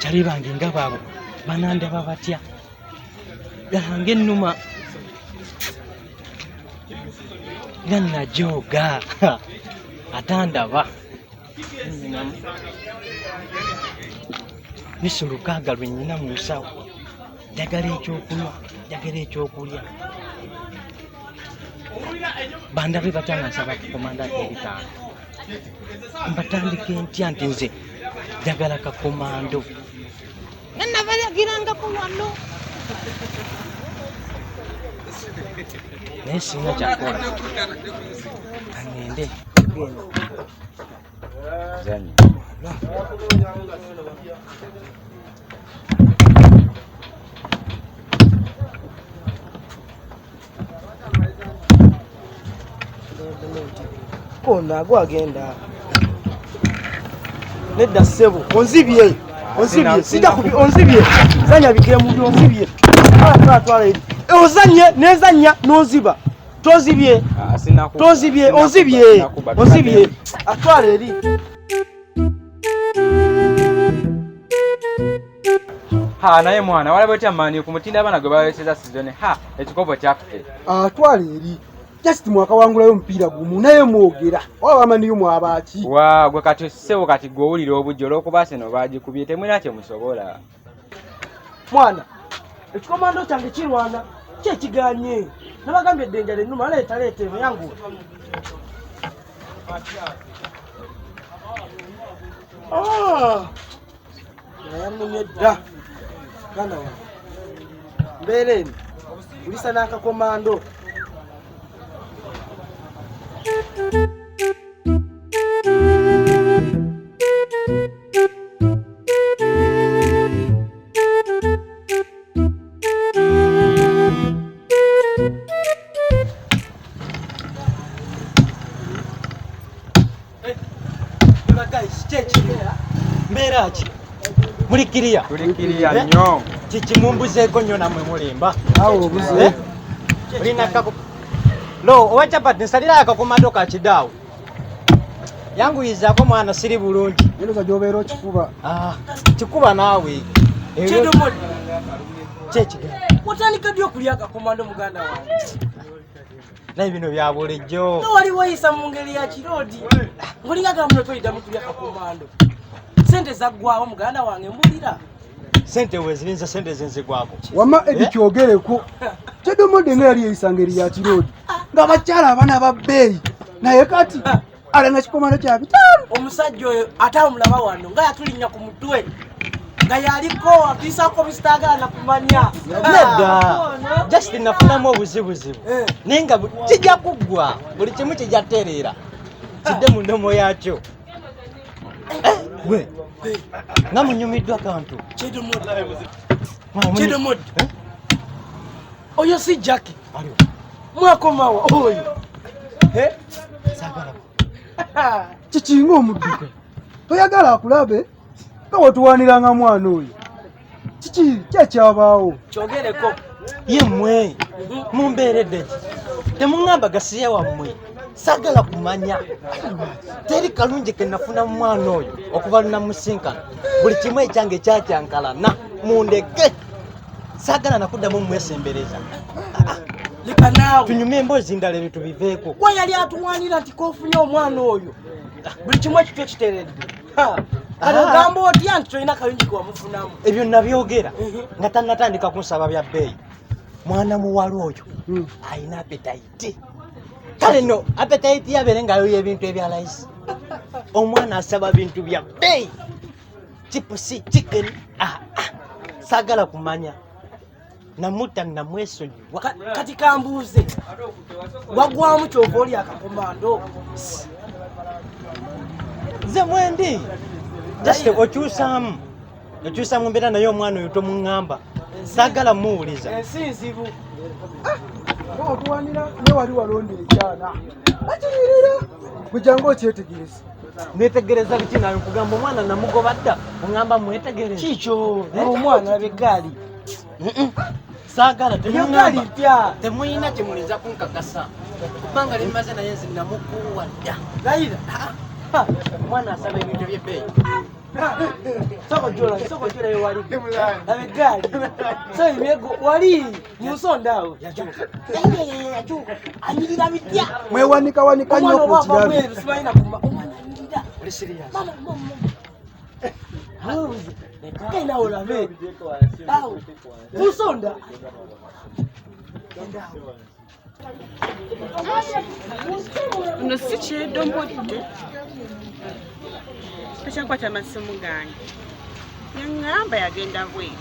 Kyali bange nga baabo banandaba batya ddala ng'ennuma nga najooga atandaba nusu lukaaga lwe nnyina mu nsawo njagala ekyokunywa njagala ekyokulya bandabe batya nga nsaba kukomanda ebitaano mbatandike ntya nti nze njagala kakomando nga nabalagirangako wano naye sirina kyakola kangende. Ono agwo agenda nedda ssebo, onzibye, onzibye, sijja kubi, onzibye. Zanya bigemu byo, onzibye. Twala, twala eri ozanye nenzanya n'onziba. Tozibye, tozibye, onzibye, onzibye, atwala eri. Ha, naye mwana walaba otya Man U ku mutindo abaana gwe baleseza season? Ha, ekikopo kyaffe. Atwala eri, just mwakawangulayo omupiira gumu naye mwogera oba ba Man U mwabaaki? Wa gwe kati ssebo, kati gwe owulira obujja olw'okuba Arsenal bagikubye, temulina kye musobola. Mwana, ekikomando kyange kirwana kyekiganye, nabagambye eddenjala ennuma. Leeta, leeta eno yanguwa. Ah! Yannumye dda muganda wange, mbeera eno kulisa n'akakomando. Guys, kyeki? Mbeera ki? Muli kiriya? Tuli kiriya nnyo. Kiki mumbuzeeko nnyo nammwe mulimba? Awo obuze. Eh? Olina kako lo owa chapati, nsalira akakomando ka kidaawo, yanguyizaako mwana, siri bulungi. Endoza gyobeera okikuba. Ah, kikuba naawe. Kyedomoli. Kyekigenda. Watandika ddi okulya akakomando, muganda wange? Naye bino bya bulijjo. Nga wali weyisa mu ngeri ya kiroodi, ngaolinga gamuno toyiddamu kulya kakomando. Sente zaggwawo, muganda wange, mbulira. Sente wezirinze, sente zenzigwako. Wama edi. Eh? Kyogereko, kyedomodde nga yali yeyisa ngeri ya kiroodi ng'abakyala abaana ba bbeeyi, naye kati alina kikomando kya 500. Omusajja oyo ate amulaba wano nga yatulinnya ku mutwe nga yaliko atuyisaako bisitaagala nakumanya. Nedda, just nafunamu obuzibuzibu. Eh. Naye nga kijja kuggwa, buli kimu kijja tereera kidde mu ndomo yakyo. Eh, gwe nga munyumiddwa kantu. Kyedomodde. Eh? Oyo si Jacki? Aliwo. Mwakomawa oyo? Eh? Saagala. Kikinga omudduka, toyagala akulabe nga wetuwaniranga mwana oyo. Kiki kyekyabaawo? Kyogereko. Ye mmwe mumbeeredde ki? Temuŋŋamba gasiya wammwe, saagala kumanya. Teri kalungi ke nafuna mu mwana oyo okuva lunamusinkana. Buli kimu ekyange kyakyankalana. Mundeke, saagala nakuddamu mwesembereza. Leka naawe. Tunyume emboozi ndala, ebyo tubiveeko. Gwe yali atuwanira nti kofunye omwana oyo buli kimu ekityo kiteredde. Kati Ah. ogamba otya nti tolina kalungi ke wamufunamu? Ebyo nabyogera nga tannatandika kunsaba bya bbeeyi. Mwana muwala oyo alina appetite. Kale no appetite yabeere nga yoyo ebintu ebya layisi. Omwana asaba bintu bya bbeeyi, chips, chicken. Ah, ah. Saagala kumanya, namuta namwesonyiwa. Kati kambuuze, wagwamu kyova oli akakomando? Nze mwendi just okyusaamu okyusa mu mbeera, naye omwana oyo tomuŋŋamba, saagala muwuliza. Ensi nzibu. Otuwanira naye wali walonda ekyana bakiririra kujja nga okyetegereza. Netegereza biki? Nawe nkugamba omwana namugoba dda, oŋŋamba mwetegereze. Kikyo omwana laba eggaali. Saagala. Eyo gaali Temuŋŋamba. mpya. Temuyina kyemulinza kunkakasa kubanga limaze, naye nze namukuwa dda. Layira. Omwana asaba ebintu ebyebbeeyi. Soko jola, soko jola yo wali. Laba eggaali. So emyego wali mu nsonda awo. Yakyuka, yakyuka, anyirira bitya. Mwewanikawanika nnyo Omwana ku oba ava kirabe. bweru simanyi nakuma. Omwana anyirira. Oli serious? Mama, mama. Webuuze. Genda olabe. Awo. Mu nsonda. Genda awo. Ono si kyedomodde, takyankwata amasimu gange, yaŋŋamba yagenda bweru.